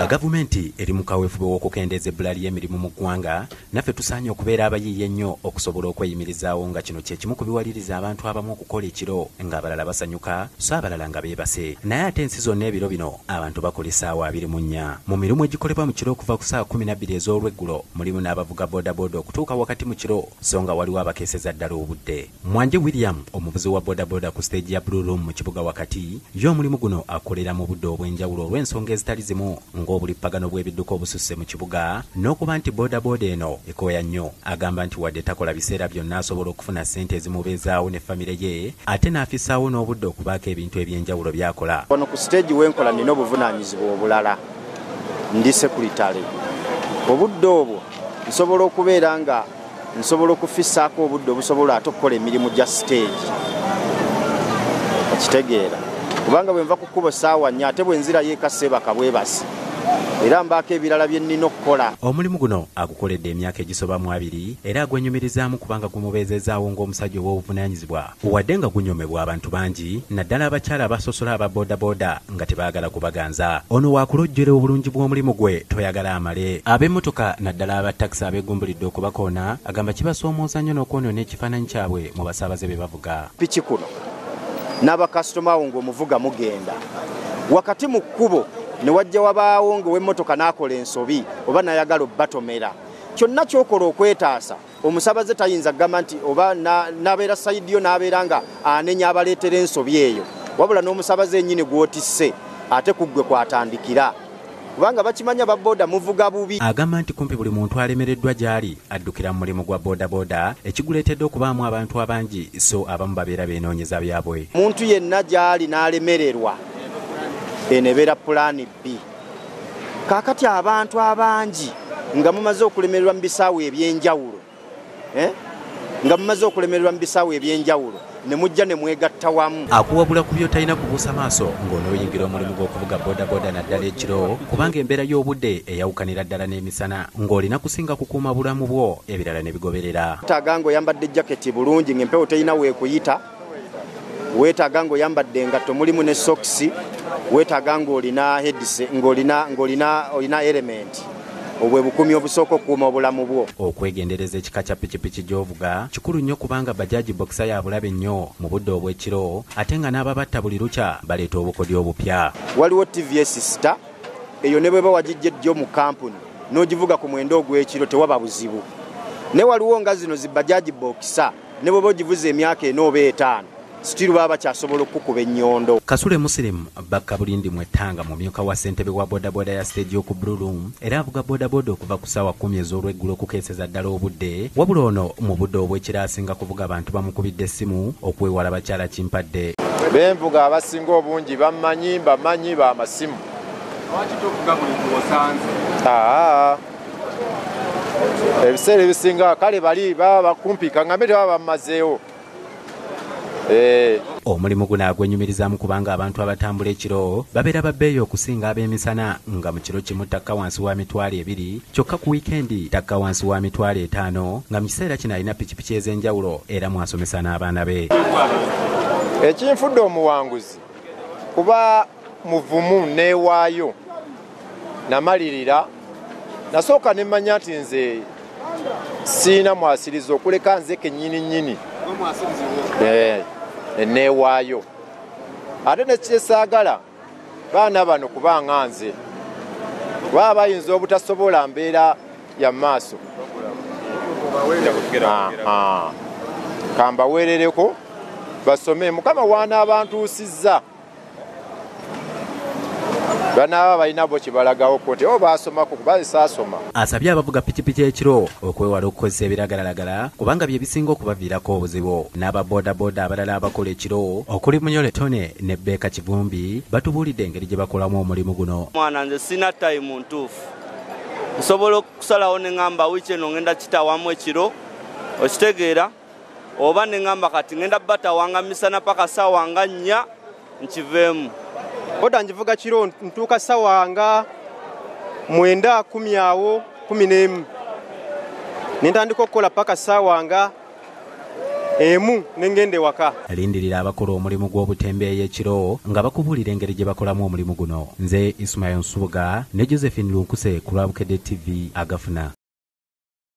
Gavumenti eri mu kaweefube w'okukendeeza ebbula ly'emirimu mu ggwanga, naffe tusaanye okubeera abayiiya ennyo okusobola okweyimirizaawo, nga kino kye kimu ku biwaliriza abantu abamu okukola ekiro ng'abalala basanyuka so abalala nga beebase. Naye ate ensi zonna ebiro bino abantu bakola essaawa 24. Mu mirimu egikolebwa mu kiro okuva ku ssaawa 12 ez'olweggulo mulimu n'abavuga bodaboda okutuuka wakati mu kiro, so nga waliwo abakeeseza ddala obudde. Mwanje William, omuvuzi wa bodaboda ku siteegi ya Blue Room mu kibuga wakati, ye omulimu guno akolera mu budde obw'enjawulo olw'ensonga ezitali zimu ng'obulippagano bw'ebidduka obususse mu kibuga n'okuba nti bodaboda eno ekooya nnyo. Agamba nti wadde takola biseera byonna asobola okufuna ssente ezimubeezaawo ne famire ye ate n'afissaawo n'obudde okubaako ebintu eby'enjawulo by'akola. Wano ku siteegi wenkola nina obuvunaanyizibwa obulala, ndi sekuritale. Obudde obwo nsobola okubeera nga nsobola okufissaako obudde obusobola ate okukola emirimu gya siteegi, okitegeera, kubanga bwe nva ku kkubo ssaawa 4 ate bwe nzirayo eka seebaka bwebasi, era mbaako ebirala bye nnina okukola. Omulimu guno agukoledde emyaka egisoba mu 2 era agwenyumirizaamu kubanga gumubeezezaawo ng'omusajja ow'obuvunaanyizibwa, wadde nga gunyomebwa abantu bangi naddala abakyala abasosola aba bodaboda nga tebaagala kubaganza. Ono waakulojjera obulungi bw'omulimu gwe toyagala amale. Ab'emmotoka naddala aba takisi abeegumbulidde okubakoona agamba kibasoomooza nnyo n'okwonoona ekifaananyi kyabwe mu basaabaze be bavuga. Piki kuno n'abakasitoma awo ng'omuvuga mugenda wakati mu kkubo ne wajja wabaawo ng'ow'emmotoka n'akola ensobi oba n'ayagala obbatomera, kyonna ky'okola okwetaasa omusabaze tayinza kugamba nti oba n'abeera sayidi yo n'abeera nga anenya abaleetera ensobi eyo, wabula n'omusabaze yennyini gw'otisse ate ku ggwe kwatandikira, kubanga bakimanya baboda muvuga bubi. Agamba nti kumpi buli muntu alemereddwa gy'ali addukira mu mulimu gwa bodaboda ekiguleetedde okubaamu abantu abangi, so abamu babeera beenoonyeza byabwe. Omuntu yenna gy'ali n'alemererwa eno ebeera pulaani B. Kaakati abantu abangi nga mumaze okulemererwa mu bisaawe eby'enjawulo, nga mumaze okulemererwa mu bisaawe eby'enjawulo ne mujja ne mwegatta wamu. Akuwabula ku by'otalina kubuusa maaso ng'onooyingira omulimu gw'okuvuga bodaboda naddala ekiro, kubanga embeera y'obudde eyawukanira ddala n'emisana, ng'olina kusinga kukuuma bulamu bwo ebirala ne bigoberera. Weetaaga ng'oyambadde jaketi bulungi ng'empewo terina weekuyita, weetaaga ng'oyambadde engatto mulimu ne sokisi, weetaaga ng'olina headset, ng'olina element, obwe bukuumi obusooka okukuuma obulamu bwo. Okwegendereza ekika kya pikipiki gy'ovuga kikulu nnyo kubanga bajaji bokisa ya bulabe nnyo mu budde obw'ekiro, ate nga n'ababatta buli lukya baleeta obukodyo obupya. Waliwo TVS Star eyo ne bw'eba wagijja ejjo mu kampuni n'ogivuga ku mwenda ogw'ekiro tewaba buzibu. Ne waliwo nga zino zi bajaji bokisa ne bw'oba ogivuze emyaka 4 oba 5 sitiru baba bakyasobola okukuba ennyondo. Kasule Muslim Bakka Bulindi Mwettanga mumyuka wa ssentebe wa bodaboda ya siteegi y'oku Blue Room era avuga bodaboda okuva ku ssaawa 10 ez'olweggulo okukeeseza ddala obudde, wabula ono mu budde obw'ekiro asinga kuvuga abantu bamukubidde essimu okwewala bakyala kimpadde. Benvuga abasinga obungi bammanyi, mbamanyi b'amasimu. Lwaki tovuga buli gw'osanze? Ebiseera ebisinga kale bali baba bakumpika ngambe tebaba bammazeewo. Omulimu guno agwenyumirizaamu kubanga abantu abatambula ekiro babeera babbeeyi okusinga ab'emisana, nga mu kiro kimu takka wansi wa 20,000 kyokka ku wiikendi takka wansi wa 50,000, nga mu kiseera kino alina pikipiki ez'enjawulo era mwasomesa n'abaana be. Ekinfudde omuwanguzi kuba muvumu neewaayo namalirira, nasooka ne mmanya nti nze siina mwasiriza okuleka nze kennyini nnyini neewaayo, ate nekyesaagala baana bano kubanga nze baba bayinza obutasobola mbeera ya maaso. Kambaweerereko basome, Mukama w'anaabantuusizza banaaba balina bo kye balagawoko nti oba baasomako kuba saasoma. Asabye abavuga pikipiki ekiro okwewala okukozesa ebiragalalagala kubanga bye bisinga okubaviirako obuzibu. N'aba bodaboda abalala abakola ekiro okuli Munyole Tone ne Beeka Kivumbi batubuulidde engeri gye bakolamu omulimu guno. Mwana nze sina tayimu ntuufu, nsobola okusalawo ne ŋŋamba wiiki eno ŋŋenda kitawamu ekiro, okitegeera, oba ne ŋŋamba kati ŋŋenda batawanga misana paka ssaawa nga 4 nkiveemu. Boda ngivuga kiro ntuuka ssaawa nga 9, 10 awo 11 ne ntandika okukola paka ssaawa nga 1 nengenda ewaka. Lindirira abakola omulimu gw'obutembeeyi ekiro nga bakubuulira engeri gye bakolamu omulimu guno. Nze Ismail Nsubuga ne Josephine Lunkuse ku lwa Bukedde TV agafuna.